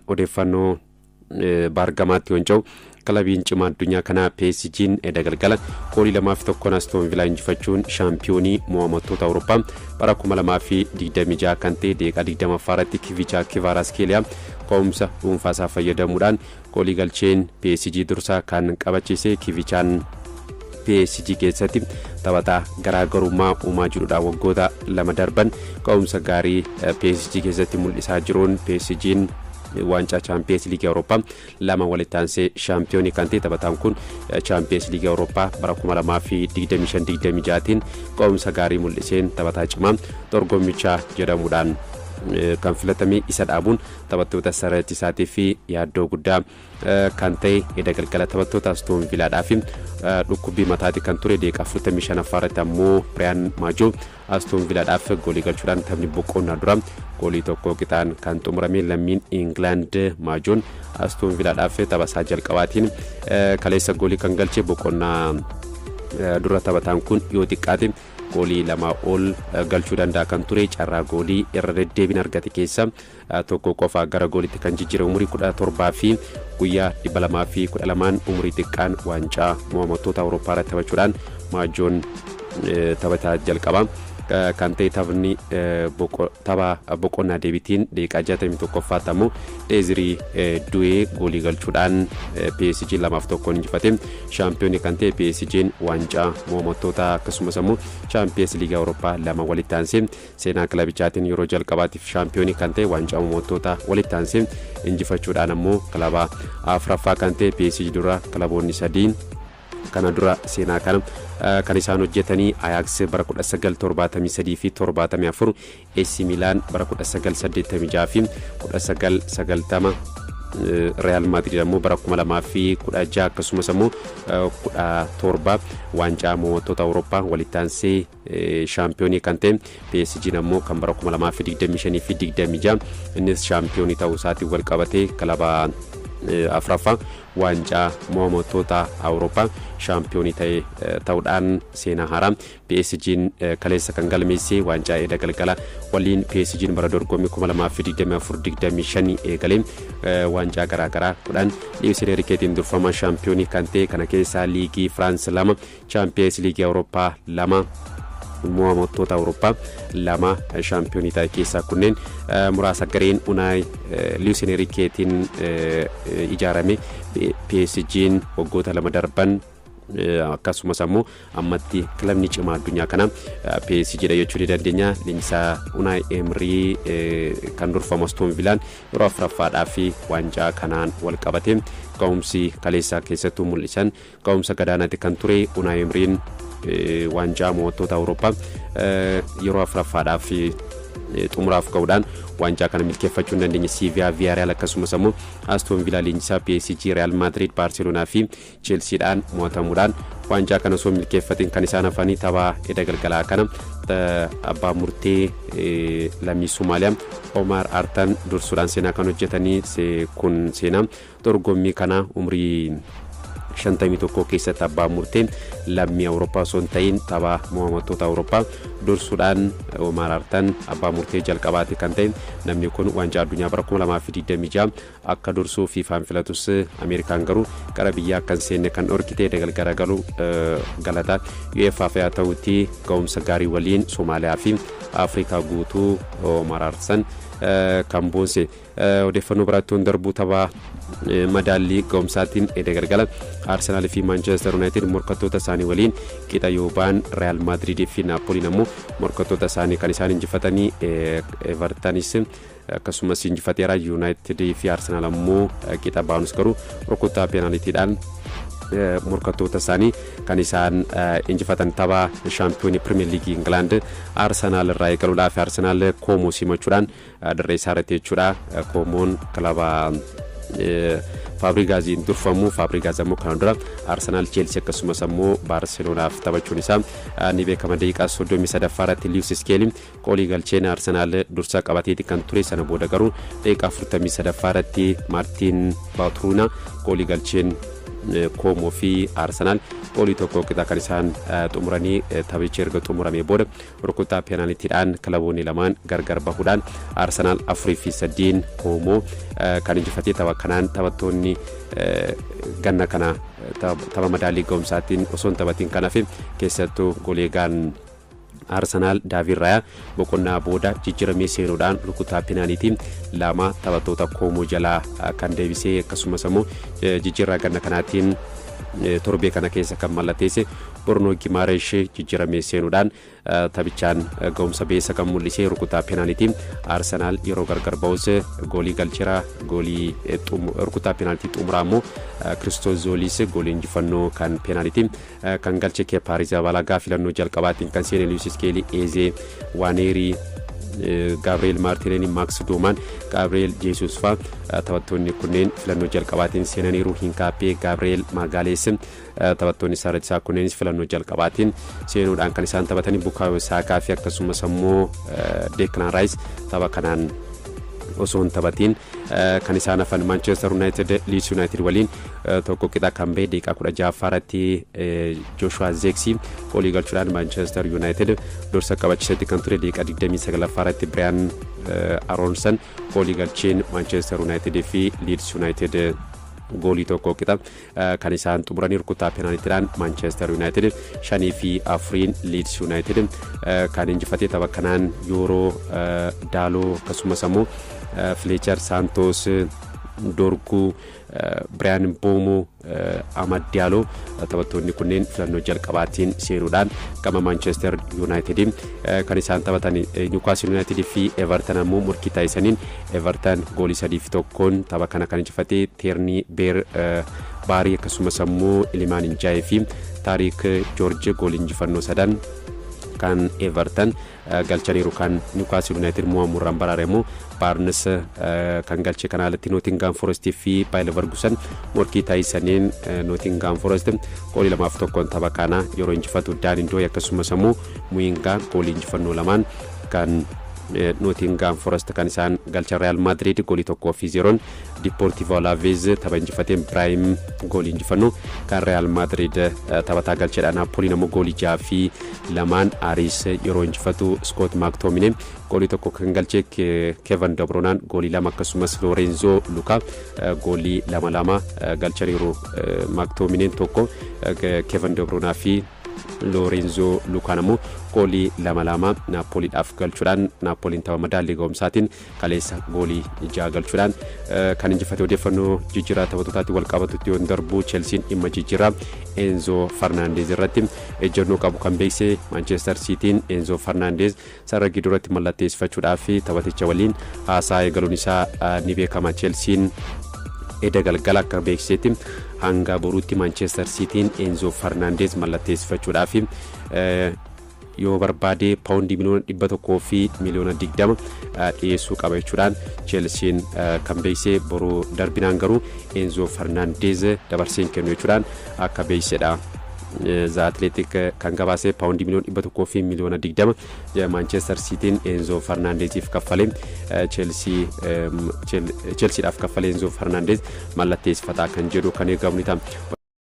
Odeeffannoo baargamaatti yoon kilabiin cimaa addunyaa kanaa PSG'n edda galgala goolii 2-1 Aston Villaa injifachuun shaampiyoonii mo'amattoota Awurooppaa bara 2026 kan ta'e daqiiqaa 20ffaa irratti Kivichaa Kvaratskhelia ka'umsa dhuunfaasaa fayyadamuudhaan goolii galcheen PSG dursaa kan qabachiise. Kivichaan PSG keessatti taphataa garaagarummaa uumaa jirudha. Waggoota 2 darban ka'umsa gaarii PSG keessatti mul'isaa jiruun PSG'n waancaa Chaampiyeens Liigii Awurooppaa 2 walitti aansee shaampiyoonii kan ta'e taphataan kun Chaampiyeens Liigii Awurooppaa bara 2025-26tiin ka'umsa gaarii mul'iseen taphataa cimaa dorgommichaa jedhamuudhaan kan filatame isa dhaabuun taphattoota sarara ittisaatii fi yaaddoo guddaa kan ta'e edda galgala taphattoota Aston Villaadhaa fi dhukkubbii mataati kan ture. Daqiiqaa 45ffaa irratti ammoo Biriyaan Maajoo Aston Villaadhaaf goolii galchuudhaan taphni boqonnaa dura goolii 1 qixaan kan xumurame. Lammiin Ingilaand Maajoon Aston Villaadhaaf taphasaa jalqabaatiin kaleessa goolii kan galche. Boqonnaa dura taphataan kun yoo xiqqaate goolii 2 ol galchuu danda'a kan ture. Carraa goolii irra deddeebiin argate keessa 1 qofa gara goolitti kan jijjiire. Umurii 17 fi guyyaa 212 umurii xiqqaan waancaa mo'amattoota Awurooppaa irratti taphachuudhaan Maajoon taphataa jalqabaa kan ta'e. Taphni tapha boqonnaa deebiitiin daqiiqaa 61ffaatti ammoo Dheezirii Du'ee goolii galchuudhaan PSG 2-1 injifate. Shaampiyoonii kan ta'e PSG'n waancaa mo'amattoota akkasumas ammoo Chaampiyeens Liigii Awurooppaa 2 walitti aansee seenaa kilabichaatiin yeroo jalqabaatiif shaampiyoonii kan ta'e waancaa mo'amattoota walitti aansee injifachuudhaan ammoo kilaba 4ffaa kan ta'e. PSG dura kilaboonni 3 kana dura seenaa kana kan isaan hojjetanii Ajax bara 1973 fi 74, AC Milan bara 1986 fi 1990, Real Madrid ammoo bara 2016 akkasumas ammoo 17 waancaa mo'attoota Awurooppaa walitti aansee shaampiyoonii kan ta'e. PSG ammoo kan bara 2025 fi 26 innis shaampiyoonii ta'uu isaatiin wal qabatee kilaba 4ffaa waancaa mo'amattoota Awurooppaa shaampiyoonii ta'e ta'uudhaan seenaa haaraa PSG'n kaleessa kan galmeesse. Waancaa edda galgala waliin PSG'n bara dorgommii 2024-25 eegalee waancaa garaagaraa 10 Luis Enriqueetiin durfama shaampiyoonii kan ta'e kana keessaa Liigii Firaans 2, Chaampiyeens Liigii Awurooppaa 2, mo'amattoota Awurooppaa 2 shaampiyoonii ta'e keessaa kunneen muraasa. Gareen Unaay Luis Enriqueetiin ijaarame PSG'n waggoota 2 darban akkasumas ammoo ammatti kilabni cimaa addunyaa kana PSG dha jechuu ni dandeenya. Leenjisaa Unai Emery kan durfamu Aston Villaan yeroo 4ffaadhaa fi waancaa kanaan wal qabate ga'umsi kaleessaa keessattuu mul'isan ga'umsa gadaanaatti kan ture. Unai Emeryn waancaa mo'attoota Awurooppaa yeroo 4ffaadhaa fi xumuraaf ga'uudhaan waancaa kana milkeeffachuu hin dandeenye. Sevilla, Villarreal akkasumas ammoo Aston Villa leenjisaa PSG, Real Madrid, Barcelona fi Chelseadhaan mo'atamuudhaan waancaa kana osoo milkeeffatiin kan isaan hafanii. Tapha edda galgalaa kana abbaa murtee lammii Somaaliyaa Omar Artan dursuudhaan seenaa kan hojjetanii kun seenaa dorgommii kana umurii 51 keessatti abbaa murtee lammii Awurooppaa osoo hin ta'in tapha mo'amattoota Awurooppaa dursuudhaan Omar Artan abbaa murtee jalqabaati kan ta'e. Namni kun waancaa addunyaa bara 2026 akka dursuu FIFAn filatus Ameerikaan garuu gara biyyaa akka hin seenne kan dhorkite. Galgala galu galata UEFA haa ta'utti ga'umsa gaarii waliin Somaaliyaa fi Afrikaa guutuu Omar Artan kan boonse. Odeeffannoo biraatti darbuu tapha madaallii ga'umsaatiin edda galgala Arsenaal fi Manchester United morkattoota isaanii waliin qixa yoo ba'an, Real Madrid fi Napoliin ammoo morkattoota isaanii kan isaan injifatanii. Evertonis akkasumas injifateera. United fi Arsenaal ammoo qixa ba'anus garuu rukuttaa peenaalitiidhaan morkattoota isaanii kan isaan injifatan. Tapha shaampiyoonii Pirimeer Liigii Ingilaand Arsenaal irraa eegaluudhaaf Arsenaal Koomoo simachuudhaan dirree isaa irratti jechuudha. Koomoon kilaba Faabrigaaziin durfamu. Faabrigaaz ammoo kana dura Arsenaal, Cheelsii akkasumas ammoo Baarselonaaf taphachuun isaa ni beekama. Daqiiqaa 33ffaa irratti Liwis Iskeelii goolii galcheen Arsenaal dursa qabateeti kan ture. Sana booda garuu daqiiqaa 43ffaa irratti Maartiin Baatruuna goolii galcheen Koomoo fi Arsenaal Goolii 1 qixa kan isaan xumuranii. Taphichi erga xumuramee booda rukuttaa peenaaliitiidhaan kilaboonni lamaan gargar bahuudhaan Arsenaal 4-3 Koomoo kan injifatee. Tapha kanaan taphattoonni ganna kana tapha madaalii ga'umsaatiin osoo hin taphatiin kan hafe, keessattuu goleegaan Arsenaal Daavid Raayaa boqonnaa booda jijjiiramee seenuudhaan rukutaa peenaaliitiin 2 taphattoota Koomoo jalaa kan deebisee, akkasumas immoo jijjiirraa ganna kanaatiin torbee kana keessa kan mallatteesse Bornoo Gimaaresh jijjiiramee seenuudhaan taphichaan ga'umsa beessa kan mul'isee rukutaa peenaaliitiin Arsenaal yeroo gargar ba'us goolii galcheera. Goolii rukutaa peenaalitii xumuraa immoo Kiristoos Zooliis goolii injifannoo kan peenaaliitiin kan galche. Keepaa Arrizabalagaa filannoo jalqabaatiin kan seene Luwiis Iskeelii, Eezee, Waaneerii, Gabriel Maartineeni, Maaks Doomaan, Gabriel Jeesus faa taphattoonni kunneen filannoo jalqabaatiin seenaniiru. Hinkaappee, Gabriel Maagaalees, taphattoonni sarara kunneenis filannoo jalqabaatiin seenuudhaan kan isaan taphatanii. Bukaayoo Saakaa fi akkasumas immoo Deeklaan Raayis tapha kanaan osoo hin taphatiin kan isaan hafan. Manchester United Leeds United waliin 1 qixa kan bahe, daqiiqaa 16ffaa irratti Joshua Zirkzee goolii galchuudhaan Manchester United dursa qabachiisetti kan ture. Daqiiqaa 29ffaa irratti Bryan Aronson goolii galcheen Manchester United fi Leeds United goolii 1 qixa kan isaan xumuranii. Rukutaa peenaaliitiidhaan Manchester United 5-4 Leeds United kan injifate. Tapha kanaan Yooroo, Daaloo, akkasumas immoo Fileechar, Saantos, Dorguu, Biriyaan Boomoo, Amad Diyaaloo taphattoonni kunneen filannoo jalqabaatiin seenuudhaan gama Manchester United kan isaan taphatan. Newcastle United fi Everton ammoo morkii taasisaniin Everton goolii 3-1 tapha kana kan injifate. Teernii Beer Baarii, akkasumas ammoo Ilimaan Injaayee fi Taariik Joorje goolii injifannoo sadan kan Everton galchaniiru. Kan Newcastle United mo'amuurraan baraare immoo Barnes kan galche. Kana alatti Nottingham Forest fi Bayer Leverkusen morkii taasisaniin Nottingham Forest goolii 2-1 tapha kana yeroo injifatu, Daan Indooy akkasumas immoo Muyingaa goolii injifannoo lamaan kan Nottingham Forest kan isaan galchan. Real Madrid goolii 1-0 Deportivo Alaves tapha injifateen Brahim goolii injifannoo kan Real Madrid taphataa galcheedha. Napoliin ammoo goolii 6-2 Aris yeroo injifatu, Scott McTominay goolii 1 kan galche, Kevin De Bruyne goolii 2, akkasumas Lorenzo Luka goolii 2 2 galchaniiru. McTominay 1, Kevin De Bruyne fi Lorenzo Lukaan ammoo goolii 2 2 Naapoliidhaaf galchuudhaan Naapoliin tapha madaallii ga'umsaatiin kaleessa goolii 6 galchuudhaan kan injifate. Odeeffannoo jijjiirraa taphattootaatti wal qabatutti yoon darbu, Chelsiin dhimma jijjiirraa Enzo Farnaandeez irratti ejjennoo qabu kan beeksise. Manchester Siitiin Enzo Farnaandeez sarara gidduu mallatteessifachuudhaaf taphaticha waliin haasaa eegaluun isaa ni beekama. Chelsiin eda galgala akka beeksisetti hanga boruutti Manchester Siitiin Enzo Farnaandeez mallatteessifachuudhaaf yoo barbaade paawundii miliyoona 120 fi miliyoona 20 dhiyeessuu qaba jechuudhaan Cheelsiin kan beeksise. Boruu darbinaan garuu Enzo Farnaandeez dabarseen kennu jechuudhaan akka beeksisedha. The Athletic kan gabaase paawundii miliyoona 100 fi miliyoona 20 Manchester Siitiin Enzo Farnaandeziif kaffalee, Cheelsiidhaaf kaffalee Enzo Farnaandeez mallatteessifataa kan jedhu kan eegamu ni ta'a.